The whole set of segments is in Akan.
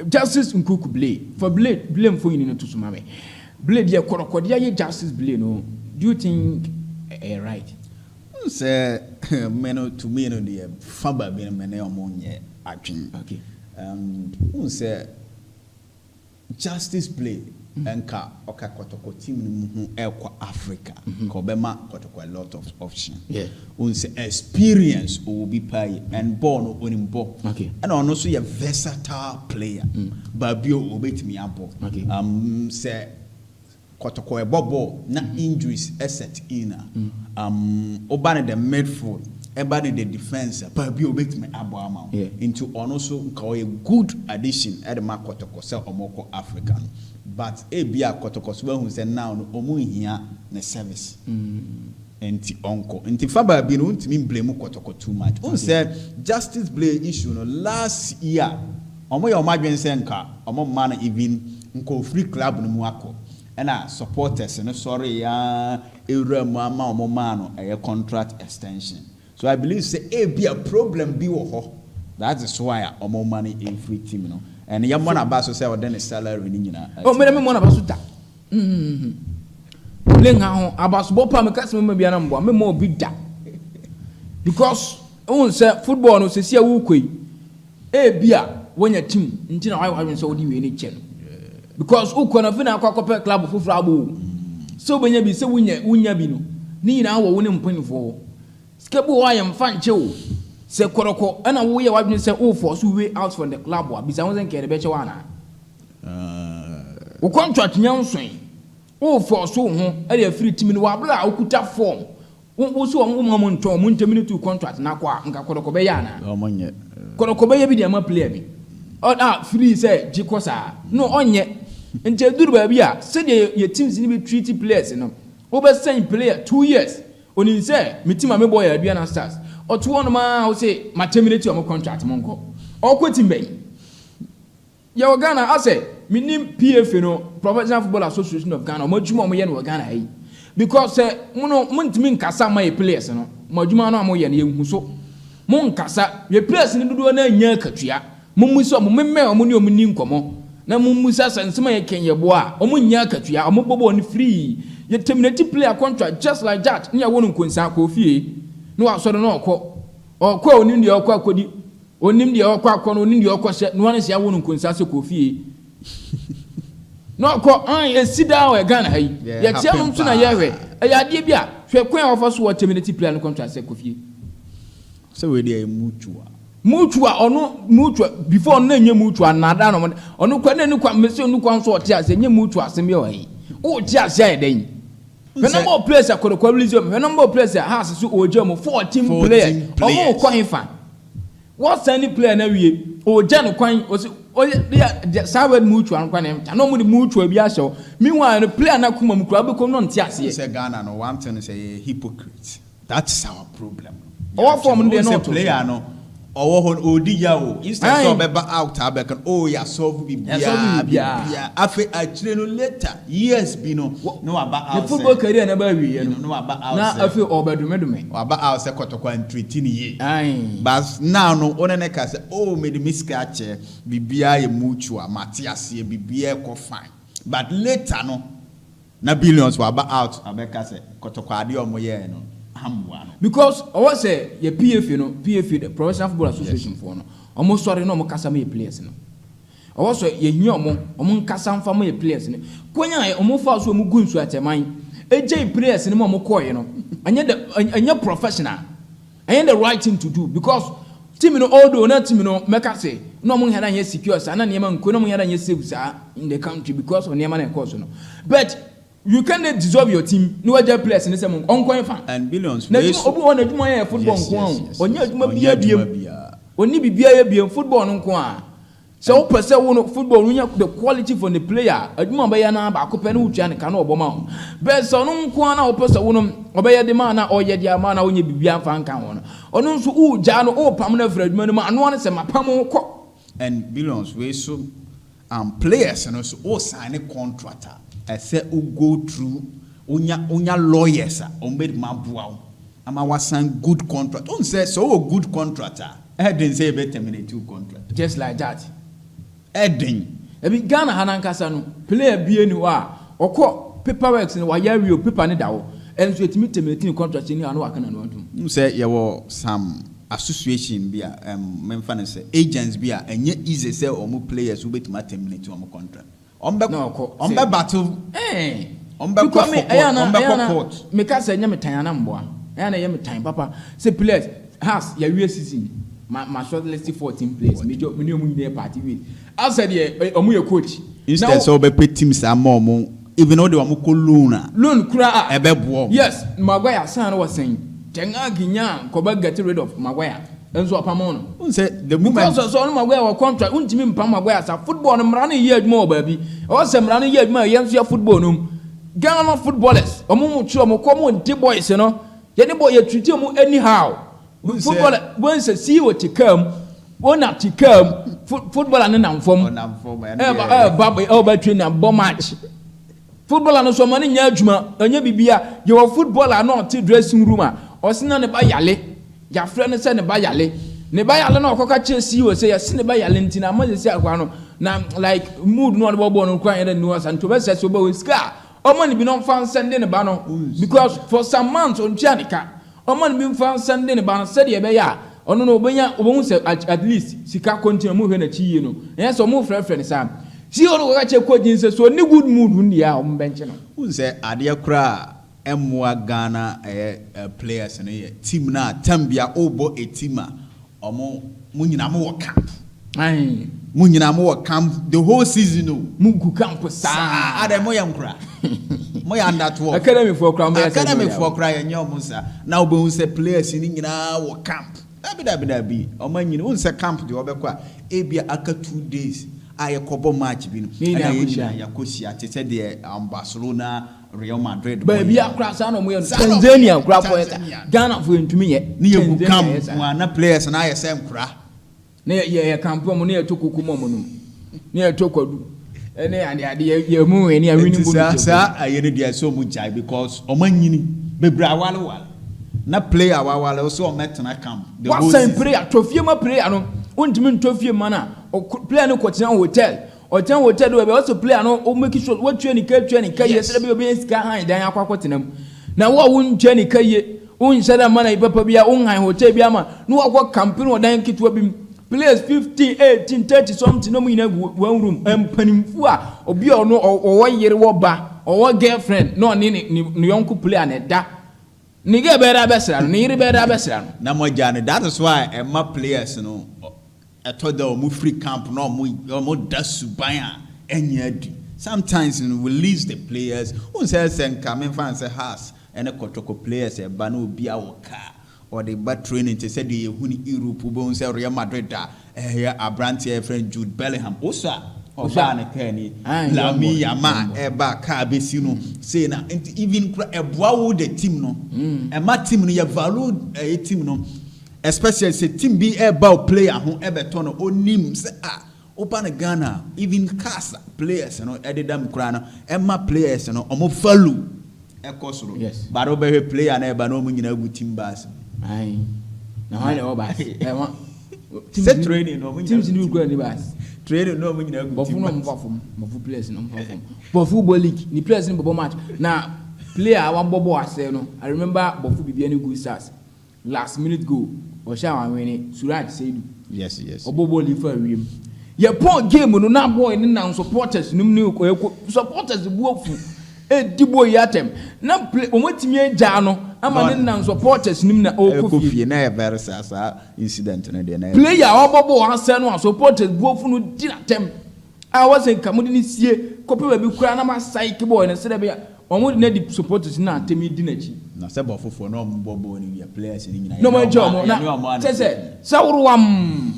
Justice Nkuku Blay for Blay Blay mfonyini no to so ma me. Blay deɛ Kɔtɔkɔ de ayɛ Justice Blay no, do you think ɛyɛ right? Sɛ me no, to me no deɛ, fa baabi no, me ne ɔmo nyɛ adwene. N sɛ Justice Blay nka ɔka Kɔtɔkɔ team no mu ho ɛkɔ Africa ka, ɔbɛma Kɔtɔkɔ a lot of option. N sɛ experience ɔwɔ bi paa yi and ball no onim bɔ. Ɛna ɔno nso yɛ versatile player, baabi a ɔbɛtumi abɔ. Sɛ Kɔtɔkɔ ɛbɔ ball na injuries ɛset in a, ɔba ne the midfield, ɛba ne the defence a, baabi a ɔbɛtumi abɔ ama wo. Nti ɔno nso nka ɔyɛ good addition ɛde ma Kɔtɔkɔ sɛ ɔmo kɔ Africa no, but ebi a Kɔtɔkɔ so wahu sɛ now no ɔmo nhia ne service nti ɔnkɔ. Nti fa baabi no, ntumi blame Kɔtɔkɔ too much. N sɛ Justice Blay issue no, last year ɔmo yɛ ɔmo adwene sɛ nka ɔmo mma no even nka ofiri club no mu akɔ, ɛna supporters no sɔre ya ewura mu ama ɔmo maa no ɛyɛ contract extension. So I believe sɛ ebi a problem bi wɔ hɔ, that is why a ɔmo ma no efiri team no, ɛna yɛ mmɔ n'aba so sɛ ɔde ne salary ne nyinaa. Oh, mɛdɛ mi mɔ n'aba so da. Blay nka ho abasobɔ pa mi kasi mi ma bi anam bɔ mi ma obi da, because ohun sɛ football no sisi a wukɔ yi, ebi a wɔnya team nti na wayɛ wadwene sɛ wɔde wie ne kyɛ no, because wokɔ no afei na akɔ akɔpɛ club foforɔ abɔ o, sɛ wobɛnya bi, sɛ wonya bi no ne nyinaa wɔ wo ne mpanyinfoɔ hɔ. Sika bi wɔ hɔ a yɛmfa nkyɛ o. Sɛ Kɔtɔkɔ ɛna woyɛ wadwene sɛ wofɔ so way out from the club a, bisa ho sɛ nkɛyɛ de bɛkyɛ wo anaa wo contract nya nsoe, wofɔ so wo ho ɛde afiri team no wɔ abere a wokuta form wo so wɔn mo ntɔn mo ntɛm tu contract na akɔ a, nka Kɔtɔkɔ bɛyɛ anaa? Ɔmo nyɛ. Kɔtɔkɔ bɛyɛ bi de ama player bi a free sɛ gye kɔ saa no, ɔnyɛ. Nti eduru baabi a sɛdeɛ yɛ teams ni bi treat players no, wobɛsɛn player 2 years, onim sɛ me team a mebɔ yɛ Aduana Stars, ɔto hɔ nom a wosɛ ma terminate ɔmo contract, mo nkɔ. Ɔkɔ team bɛyi yɛwɔ Ghana asɛ menim PFA no, Professional Football Association of Ghana, ɔmo adwuma a ɔmo yɛ no wɔ Ghana ha yi, because sɛ mo no montumi nkasa ma yɛ players no, mo adwuma no a moyɛ no yɛnhu so. Mo nkasa yɛ players no dodoɔ no anya akatua. Mo mu sɛ ɔmo mmɛmɛ ɔmo ne ɔmo ni nkɔmɔ na mo mu sɛ nsɛm a yɛkɛn yɛ boa a, ɔmo nya akatua, ɔmo bɔ bɔɔl no free. Yɛ terminate player contract just like that ne yɛwɔ no nkonsa kɔ fie ne wasɔre na ɔkɔ. Ɔkɔ a, onim deɛ ɔkɔ akɔdi, onim deɛ ɔkɔ akɔ no, onim deɛ ɔkɔ hyɛ no, wɔn sɛ awo no nkonsa sɛ kɔ fie na ɔkɔ an esi daa wɔ Ghana ha yi. Yɛtia no nso na yɛhwɛ ɛyɛ adeɛ bi a hwɛ kwan a wɔfa so wɔ terminate player no contract sɛ kɔ fie. Sɛ wei deɛ yɛ mutual. Mutual, ɔno mutual before ɔno na nye mutual nada na ɔmo ɔno kwan na ne kwan mesi ɔno kwan so ɔte ase nye mutual asɛm yɛ wɔ yi ɔte ase ayɛ dɛn. Hwɛ number of players a Kɔtɔkɔ release ɔmo, hwɛ number of players a Hearts so ɔgye ɔmo, 14 players. Ɔmo kɔ hefa? Wɔsan ne player na wie, ɔgya no kwan, ɔsi ɔyɛ deɛ saa word mutual no kwan na ɛmta na ɔmo de mutual bi ahyɛ hɔ. Meanwhile no, player na kuma mu kura abɛkɔ no nte aseɛ. Sɛ Ghana no, one thing sɛ yɛ hypocrite, that is our problem. Ɔwɔ form no deɛ na Sɛ ɔto so. Player no ɔwɔ hɔ no, ɔdi ya o, instead sɛ ɔbɛba out abɛka no, oh, yasɔfo Yasɔfo bibiara. Biribiara. Bibiara. Afei akyire no, later years bi no na waba Ne out football sɛ career na ba awie no na waba out na sɛ afei ɔbɛdomedome. Waba out sɛ Kɔtɔkɔ antiriti ne yie. But now no, ɔne ne ka sɛ, oh, mede me sika akyɛ, biribiara yɛ mutual, mate aseɛ, biribiara kɔ fine, but later no na Billions waba out abɛka sɛ Kɔtɔkɔ adeɛ a ɔmo yɛɛ no amboa no. Because ɔwɔ sɛ yɛ PFA no, PFA, the Professional Football Association foɔ no, ɔmo sɔre na ɔmo kasa ma yɛ players no. Ɔwɔ sɛ yɛhia ɔmo nkasa nfa ma yɛ players no. Kwan a ɔmo fa so ɔmo gu nsu atɛman egye players no mu a ɔmo kɔɔɛ no, ɛnyɛ the ɛnyɛ professional, ɛnyɛ the right thing to do, because team no, although na team no mɛka sɛ na ɔmo nhɛn anyɛ secure saa na nneɛma nko na ɔmo nhɛn anyɛ safe saa in the country because of nneɛma na ɛkɔɔ so no, but you can dey dissolve your team na wagya players ne sɛ mo ɔnkɔn fa. And Billions na wei adwuma obi wɔ n'adwuma yɛ football nko a o, ɔnyɛ adwuma Ɔnyɛ bia adwuma biem biara. Ɔni biribiara yɛ biem, football no nko a. Sɛ wopɛ sɛ wo no football no nya the quality for the player, adwuma ɔbɛyɛ na baako pɛ ne wotua ne ka na ɔbɔ ma wo bɛɛ sɛ ɔno nko a na wopɛ sɛ wo no ɔbɛyɛ de ma na ɔyɛ de ama na wonyɛ biribiara mfa nka ho no, ɔno nso wogyaa no, wopam no afiri adwuma no mu anoa no sɛ mapam wo kɔ. And Billions wei so, players no so o sign contract a, ɛsɛ o go through, onya lawyers a ɔmo bɛ ma aboa wo ama wa sign good contract o. N sɛ o wɔ good contract a, ɛyɛ den sɛ yɛ bɛ terminate wo contract. Just like that. Ɛden. Ebi Ghana ha nankasa no, player bie ni hɔ a ɔkɔ paperwork no wayɛ awie o, paper ne da hɔ, ɛnso etumi terminate ne contract ni a, na waka na no atum. N sɛ yɛwɔ some association bi a memfa no sɛ agents bi a ɛnyɛ easy sɛ ɔmo players wobɛtumi aterminate ɔmo contract. Ɔmo bɛ Na ɔkɔ. Ɔmo bɛ battle. Ɔmo bɛkɔ Because me, for court, ɛyɛ ana ɔmo bɛkɔ ɛyɛ ana court. Meka sɛ ɛnyɛ me tan ana mboa, ɛyɛ ana ɛyɛ me tan papa sɛ players has yɛwie season, ma shortlist 14 players, me jo me ne ɔmo nyinaa party wait asɛ deɛ ɔmo yɛ coach. Instead Na sɛ wobɛpɛ team saa ma ɔmo, even wode ɔmo kɔ loan a, loan kura a ɛbɛboa ɔmo. Yes, Maguire san no wɔ sɛn Ten Hag nya nkɔba get rid of Maguire nso ɔpam no. N sɛ the moment Because ɔsɔ ɔno Maguire wɔ contract, ntumi mpam Maguire sa. Football no, mmara no yɛ adwuma wɔ baabi, ɛwɔ sɛ mmara no yɛ adwuma. Yɛn nso yɛ football no mu, Ghana footballers, ɔmo mu kyerɛ ɔmo kɔ, ɔmo nti boys no yɛne bɔ yɛ treat ɔmo anyhow. Footballer wɔn sɛ CEO te kaa mu, wɔn na te kaa mu, footballer ne nam fam. Ɔnam fam, ɛno ɛba deɛ- ɛba ɛba train na bɔ match, footballer no so ɔmo ne nyɛ adwuma, ɛnyɛ bibia. Yɛwɔ footballer na ɔte dressing room a ɔsi na ne ba yale, yafrɛ no sɛ ne ba yale, ne ba yale na ɔkɔka kyerɛ CEO sɛ yɛsi ne ba yale, nti na ama sɛ akora no na like mood no ɔde bɔ bɔɔl no kora yɛn dɛ ne wasa, nti ɔbɛsɛ sɛ ɔbɛwɔ sika a ɔmo ne bi na ɔmfa nsɛnde ne ba no, because for some months ɔntua ne ka. Ɔmo ne bi mfa nsɛnde ne ba no sɛdeɛ ɛbɛyɛ a ɔno no ɔbɛnya, ɔbɛhu sɛ at least sika kɔntin ɔmo hwɛ n'akyi yie no. Ɛnyɛ sɛ ɔmo frɛfrɛ ne saa CEO no kɔka kyerɛ coach sɛ so ɔne good mood no deɛ a ɔmo bɛnkye no. N sɛ adeɛ koraa a ɛmmoa Ghana ɛyɛ players no yɛ team no a tam bia wobɔ a team a ɔmo mo nyinaa mo wɔ camp. Ayi. Mo nyinaa mo wɔ camp the whole season o. Mu gu camp saa. Saa. Adɛ mo yɛ nkora, mo yɛ under 12. Academy foɔ koraa mo yɛ sɛ Academy foɔ koraa yɛ nyɛ ɔmo saa na wobɛhu sɛ players ni nyinaa wɔ camp. Dabi, dabi, dabi, ɔmo anyini wɔn sɛ camp deɛ ɔbɛkɔ a ebia aka 2 days a yɛkɔbɔ match bi no, Ne nyinaa ɛna yɛn akɔhyia. nyinaa yɛakɔhyia te sɛ deɛ Barcelona, Real Madrid Baabi akora saa na ɔmo yɛ no. Saa na ɔmo Tanzania yɛ. kora fo yɛ Tanzania. sa, Ghana fo yɛ ntumi yɛ. Ne yɛ gu Tanzania camp yɛ saa. mu a na players na ayɛ sɛ nkora. Ne yɛ camp ɔmo ne yɛ to koko mu ɔmo nom ne yɛ to kwadu ɛne ade ade yɛ mu wɛ ne yɛ wini Nti bonus. saa ayɛ no deɛ sɛ ɔmo gyae because ɔmo anyini bebree awalewale na player awawale ɔsɛ ɔmo ɛtena camp the whole Wasan season. Player tɔ fie ma player no, wontumi ntɔ fie ma no a player no kɔtena hotel, ɔtena hotel do baabi ɔsɛ player no o make sure watua ne ka, tua ne ka yie sɛdeɛ bi obi sika han dan akɔtena mu. Na wo a wontua ne ka yie, wonhyɛ dɛ ma na papa bi a wonhan hotel bi ama na wakɔ campaign wɔ dan ketewa bi mu, players 15, 18, 30 something na ɔmo nyinaa gu one room. Mpanimfo a obi a ɔno ɔwɔ yere, wɔ ba, ɔwɔ girlfriend na ɔne ne yɔnko player na ɛda, ne girl bɛyɛ dɛ abɛsra no, ne yere bɛyɛ dɛ abɛsra no. Na mo gya no, that is why ɛma players no ɛtɔ da ɔmo free camp na ɔmo da suban a ɛnyɛ adi. Sometimes no, release the players. N sɛ nka memfa n sɛ Hearts ɛne Kɔtɔkɔ players ɛba na obi awɔ kaa ɔde ba training te sɛ deɛ yɛhu ne Europe, wobɛhu sɛ Real Madrid a ɛyɛ aberanteɛ a yɛfrɛ no Jude Bellingham, woso a ɔbaa ne kaa ni. Aye, Lamine young boy. Yamal ɛba kaa bɛsi no sei na nti even kora ɛboa wo the team no, ɛma team no yɛ value, ɛyɛ team no, especially sɛ team bi ɛba o player ho ɛbɛtɔ no, onim sɛ a woba no Ghana, even cars players no ɛdeda mu koraa no, ɛma players no ɔmo value ɛkɔ soro. But wobɛhwɛ player no ɛba na ɔmo nyinaa gu team bus mu. Ayi, na hɔn na ɛwɔ bus ɛwɔ. Sɛ training no, ɔmo nyinaa Teams gu ni kura ni bus. Training no, ɔmo nyinaa gu Bɔfo team no ɔmo bus. fa fam, bɔfo players no ɔmo fa fam, bɔfo bɔ league ni players ni bɔbɔ match na player a wabɔ bɔ asɛ no. I remember bɔfo Bibiani Gold Stars last minute goal ɔhyɛ àwọn awene, Suraj Seidu. Ɔbɔ bɔɔl yi fa wiem, yɛ pɔn game no na bɔɔl ne nam supporters num ne kɔ supporters bu afu edi bɔɔl yi atɛm na play wɔn atumi agya no ama ne nam supporters num na ɔrekɔ ɛkɔ fie. Fie na yɛ very saa saa incident no deɛ na yɛ Player a ɔbɔ bɔɔl asɛ no a supporters bu afu no di n'atɛm a wɔsɛ nka mo de ne sie kɔpɛ baabi koraa na ma saiki bɔɔl no sɛdeɛ bɛyɛ wɔn de ne di supporters na atɛm yi di n'akyi. Na sɛ bɔfofoɔ na ɔmo bɔ bɔɔl no wie, players no nyinaa Na ɔmo agya ɔmo yɛne na ɔmo ana kyɛ sɛ worowam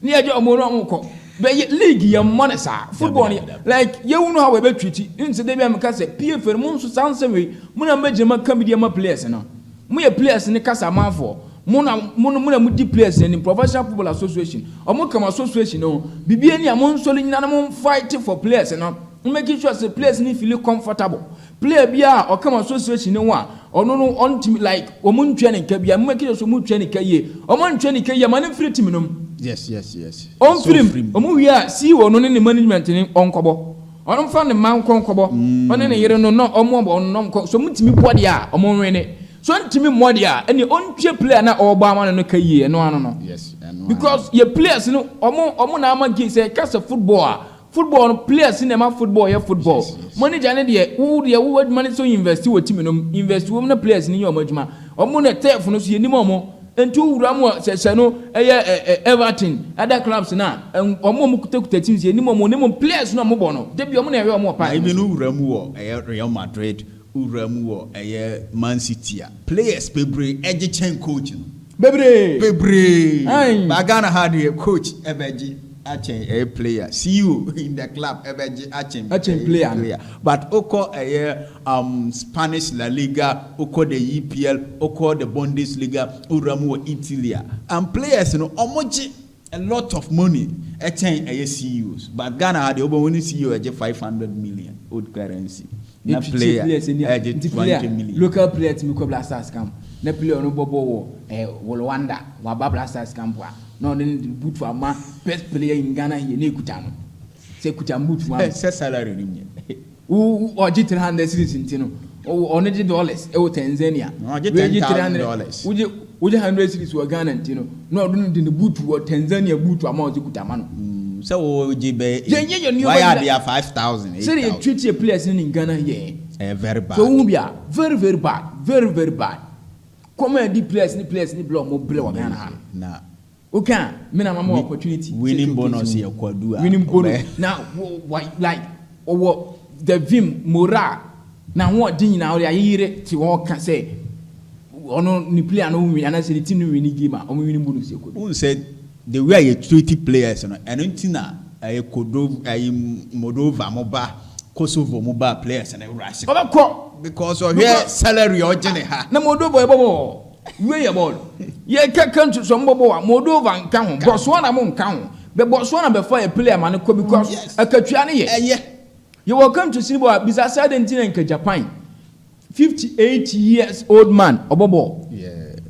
ne yɛgye ɔmo na ɔmo kɔ bɛyɛ league yɛ mmɔ ne saa football ni. Dabi, dabi. Like yɛwu no ha wɔ ɛbɛtwiti nti de bi a meka sɛ PFA no mo nso saa nsɛm wei mo na mbɛgyina ma ka mi di ama players no, mo yɛ players ne kasa amanfoɔ, mo na mo na mo di players n'anim. Professional Football Association, ɔmo kama association no bibi ani a mo nsɔre nyina na mo fight for players no, mo make sure sɛ players ni feel comfortable. Player bi a ɔkama association no ho a ɔno no ɔntumi like ɔmo ntua ne nka bi a, mo make sure sɛ ɔmo ntua ne nka yie, ɔmo ntua ne nka yie ama ne nfiri team no mu. Ɔmfirim. Ɔmo wie a, CEO no ne ne management ne ɔnkɔbɔ, ɔmfa ne ma nkɔ nkɔbɔ, ɔne ne yere no na ɔmo ɔbɔ ɔno na ɔmo so ɔmo ntumi bɔ deɛ a, ɔmo nwene so ntumi mmɔ deɛ a, ɛne ɔntwie player na ɔrebɔ ama no ka yie. Ɛno ano no because yɛ players no, ɔmo na ama game. Sɛ kasa football a, football no, players na ɛma football yɛ football. Manager ne deɛ, wo deɛ, wo adwuma ne sɛ invest wɔ team no mu, invest wɔ mu na players ne yɛ ɔmo adwuma. Ɔmo na turf no so yɛ nim ɔmo. Nti wura mu a, sɛsɛ no ɛyɛ ɛ ɛ Everton, other clubs na ɔmo a ɔmo kutakuta teams yɛ nim ɔmo ne mo players no a ɔmo bɔ no debi, ɔmo na ɛyɛ ɔmo wɔ Na park ebi no so. No, wura mu wɔ ɛyɛ Real Madrid, wura mu wɔ ɛyɛ Man City a, players bebree ɛgye kyɛn coach no. Bebree. Bebree. Aye. Ba Ghana ha deɛ, coach ɛbɛgye akyɛn ɛyɛ player, CEO in the club ɛbɛgye akyɛn Akyɛn ɛyɛ player no. But okɔ ɛyɛ Spanish La Liga, okɔ the EPL, okɔ the Bundesliga, owura mu wɔ Italy a, and players no, ɔmo gye a lot of money ɛkyɛn ɛyɛ CEOs. But Ghana ha deɛ, wobɛhu ne CEO ɛgye 500 million old currency na player ɛgye 20 million. Local player tumi kɔ Black Stars camp na player no bɔ bɔ wɔ wɔ Rwanda, waba Black Stars camp a, na ɔde ne boot ama best player in Ghana here na ekuta no sɛ ekuta boot ma. Sɛ salary no nyɛ. Wo ɔgye 300 cedis nti no, ɔno gye dollars ɛwɔ Tanzania. Na ɔgye Wei gye $10,000. Wogye 100 cedis wɔ Ghana nti no, na ɔde no de ne boot wɔ Tanzania boot ama ɔgye kuta ma no. Sɛ wogye bɛyɛ Yɛnyɛ yɛn nneɛma wayɛ bi adeɛ a 5,000. Sɛdeɛ yɛ treat yɛ players no in Ghana here ɛyɛ very bad. So wohu bi a, very very bad, very very bad. Kɔmɔ yɛ di players ni, players ni bila ɔmo brɛ wɔ Ghana ha no. Na Okay, me na mama opportunity. Winning bonus yɛ kwadu a Winning bonus na wa like ɔwɔ the vim, morale na ahoɔden nyinaa ɔde ayeyere te hɔ ka sɛ ɔno ne player no win anaasɛ ne team no win game a, ɔmo winning bonus yɛ kwadu. N sɛ the way a yɛ treat players no, ɛno nti na ɛyɛ kodo ɛyɛ Moldova mo ba, Kosovo mo ba, players no rush Ɔbɛkɔ. Because ɔhwɛ salary a ɔgye ne ha. Na Moldova yɛ bɔbɔ wie yɛ bɔɔl yɛ kɛ country sɔn bɔbɔ wa, Moldova nka ho, Botswana mo nka ho bɛ, Botswana bɛfa yɛ player ma ne kɔ because akatua ne yɛ. Ɛyɛ. Yɛwɔ country sini bɔ a bisa sɛ adi nti na nka Japan, 58 years old man ɔbɔ bɔɔl.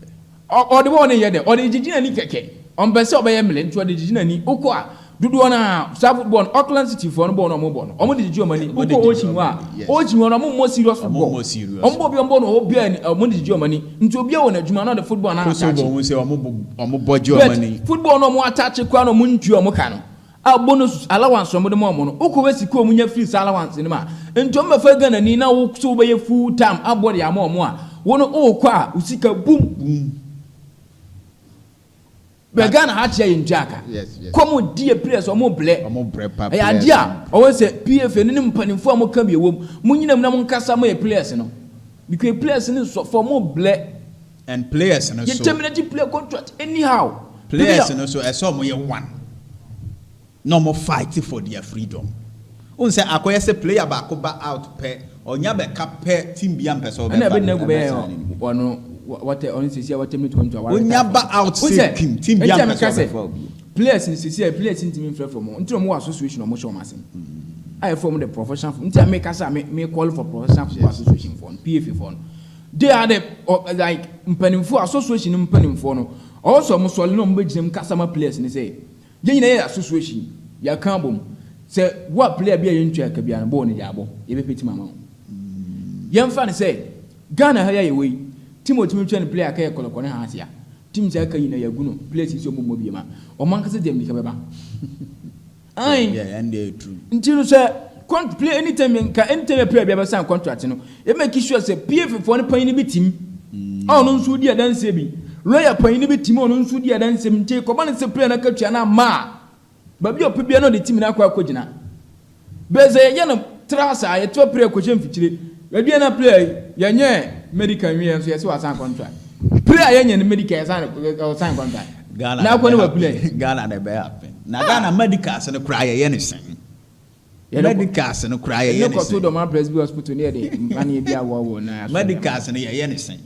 Ɔde bɔɔl ne yɛ dɛ, ɔde gyigyi n'ani kɛkɛ, ɔmpɛ sɛ ɔbɛyɛ mmele nti ɔde gyigyi n'ani. Okɔ a, dodoɔ no a saa football no, Auckland City foɔ no, bɔɔl no ɔmo bɔ no, ɔmo de gyigyi ɔmo ani. Ɔmo de Wokɔ gyigyi Ocean hɔ a, ɔmo ani, yes. Ocean hɔ no, ɔmo mmɔ serious Ɔmo football. mmɔ serious. Ɔmo bɔ bi, ɔmo bɔ no, obi a ɔmo de gyigyi ɔmo ani nti obi a wɔ n'adwuma na ɔde football na Kosovo attach. ho sɛ ɔmo bɔ gye ɔmo ani. But football no, ɔmo attach kora na ɔmo ntua ɔmo ka no a, bonus allowance ɔmo de ma ɔmo no, wokɔ wɔ sika ɔmo nya firi saa allowance no mu a, nti ɔmo bɛfa Ghana ni na wo so wobɛyɛ full time abɔ de ama ɔmo a, wo no wokɔ a, wo sika boom. Bɛ Ghana ha kyerɛ yɛ ntua aka. Kɔm di yɛ players, ɔmo blɛ. Ɔmo brɛ pa. Ɛyɛ adeɛ a ɔwɔ sɛ PFA ne mpanimfoɔ a mo ka bi ɛwɔ mu, mo nyina mu na mo nkasa mo yɛ players no because players no sɔfɔ, ɔmo blɛ. And players no yɛ so terminate player contract anyhow. Players no so, ɛsɛ ɔmo yɛ one na ɔmo fight for their freedom n sɛ akɔyɛ sɛ player baako ba out pɛ, ɔnya bɛka pɛ, team bi ampɛ sɛ Ɛna ɔbɛfa ɛbɛ negu bɛyɛ ɛbɛsa ne no. ɔno wɔtɛ ɔno sisi a wɔtɛ minute contract. Onya ba out sɛ kim, team bi ampɛ sɛ ɔbɛfa obi. Players ni sisi a, players ntumi nfrɛ fam nti na ɔmo wɔ association, ɔmo hyɛ ɔmo ase a yɛ fɔm the professional. Nti a mi kasa mi call for Professional Football Association for no, PFA for no, they are the like mpanimfoɔ association mpanimfoɔ no, ɔwɔ sɛ ɔmo sɔle na ɔmo bɛ gyina mu kasa ma players ni sɛ yɛn nyinaa yɛ association, yɛaka abom sɛ wo a player bi a yɛntua ka biara no, bɔɔl no yɛ abɔ, yɛbɛpɛ team ama wo. Yɛmfa no sɛ Ghana ha yɛ yɛwɔ yi, team a otumi tua ne player ka yɛ Kɔtɔkɔ ne ha ase a, team sɛ aka nyina yɛagu no players yi sɛ ɔmo mmɔ bie ma ɔmo ankasa deɛ mmirika bɛba ayi. Yeah, and they true. Nti no sɛ play anytime nka anytime yɛ player bi abɛsan contract no, yɛ make sure sɛ PFA foɔ no panyin bi tim a, ɔno nso di adanseɛ bi, lawyer panyin bi tim a, ɔno nso di adanseɛ bi. Nti kɔba ne sɛ player no akatua no ama a, baabi a ɔpɛ bia no, ɔde team no akɔ akɔgyina. Bɛɛ sɛ yɛyɛ no tra saa, yɛtoa player kɔhyɛ mfikyire baabi a na player yi yɛnyɛ medical nwie nso, yɛsɛ wasan contract. Player yɛnyɛ no medical, yɛsan ɔsan contract. Ghana na akɔ ne na wa ɛbɛ player happen. Ghana na ɛbɛ happen na Ghana medicals no koraa yɛyɛ ne sɛn? Medicals no koraa yɛyɛ ɛne ne kɔto sɛn? Dɔma Presby Hospital ne yɛde mpaneɛ bi awɔwɔ na Medicals no yɛyɛ ne sɛn?